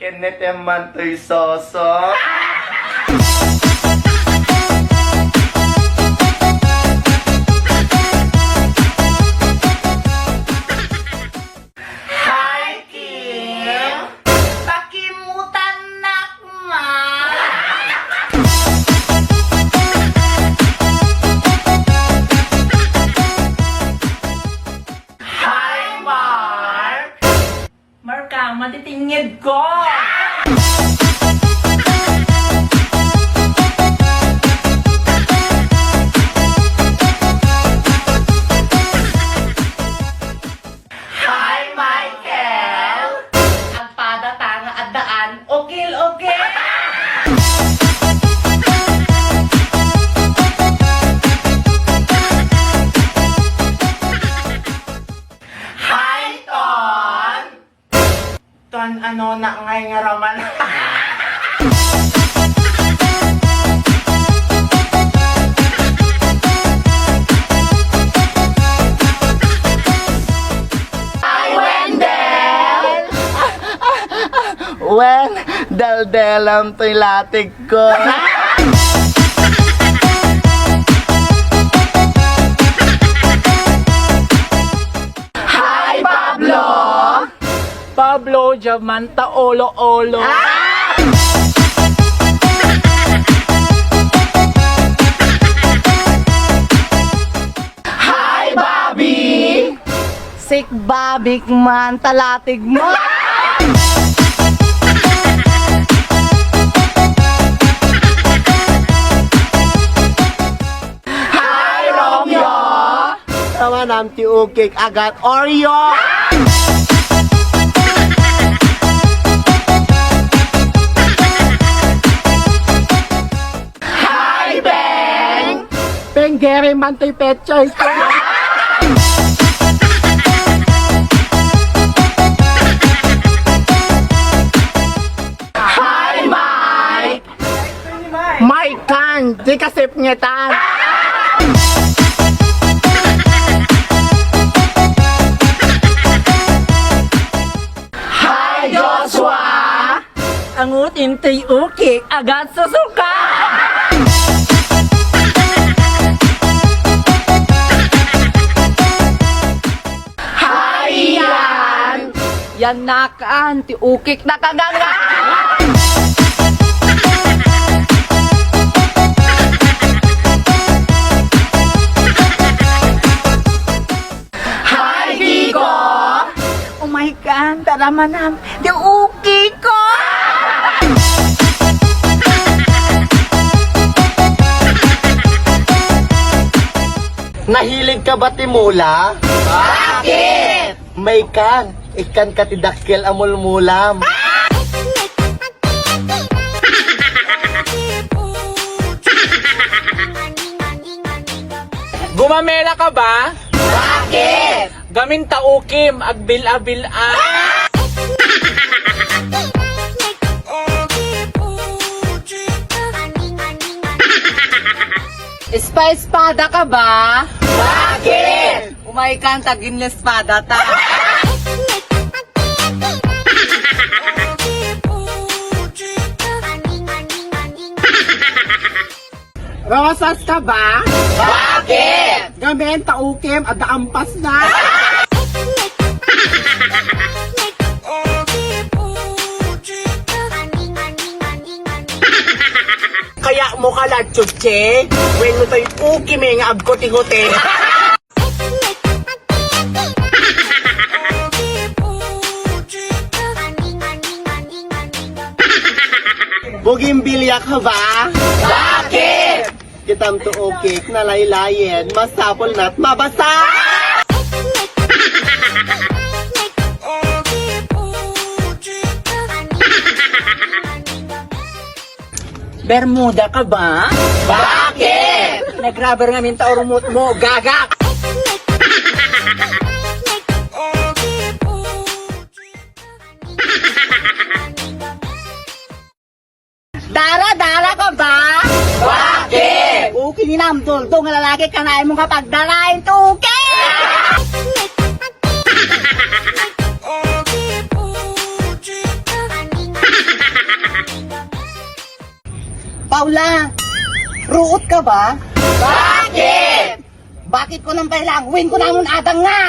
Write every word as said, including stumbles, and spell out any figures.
Init man toy soso. Hi, Kim! Pakimutannak man! Hi, Mark! Mark ka, matitingnged ko! Hi, Michael! Agpada ta nga addaan, ukil-ukil! Hi, Ton! Ton, ano na ngay nga raman? Hi, Wendell! Wen, deldelam toy latig ko. Hi, Pablo! Pablo, diay man ta ulo-ulo. Ah! Hi, Bobby! Sik Bobby man ta latig mo. Hi, Romeo! Tamanam ti ukik agat Oreo! Hi, Beng! Penggere man toy petsoy ko. Hi, Mike! Mike kan, di kasipngetan. Hi, Joshua! Angut intoy ukik agat susuka. Hi, Ian! Yan nakan ti ukik na kaganga. Hi, Kiko! Oh my God, daramanam, di ukik ko! Nahilig ka ba ti mula? Bakit? Maikan, ikkan ka ti dakkel a mulmulam. Gumamela ka ba? Bakit? Gamin ta ukim, agbil-abil-a. Espa-espada ka ba? Bakit? Umay ka, tagin espada ta. Rosas ka ba? Bakit? Gamin ta ukim, adda ampas na. Kaya mo ka la, Chuche? Wenno toy ukim nga agkuti-kuti. Bugimbilya ka ba? Bakit? Kitam to, ukik, nalaylayen, masapul na't mabasa! Bermuda ka ba? Bakit? Nag-rubber ngamin ta urmot mo, gaga! Dara-dara ka ba? Bakit? Ukim ni namduldo nga lalaki, kanayon mo nga pagdarain, tuki! Paula, ruot ka ba? Bakit? Bakit ko nang pailang? Win ko naman adang nga!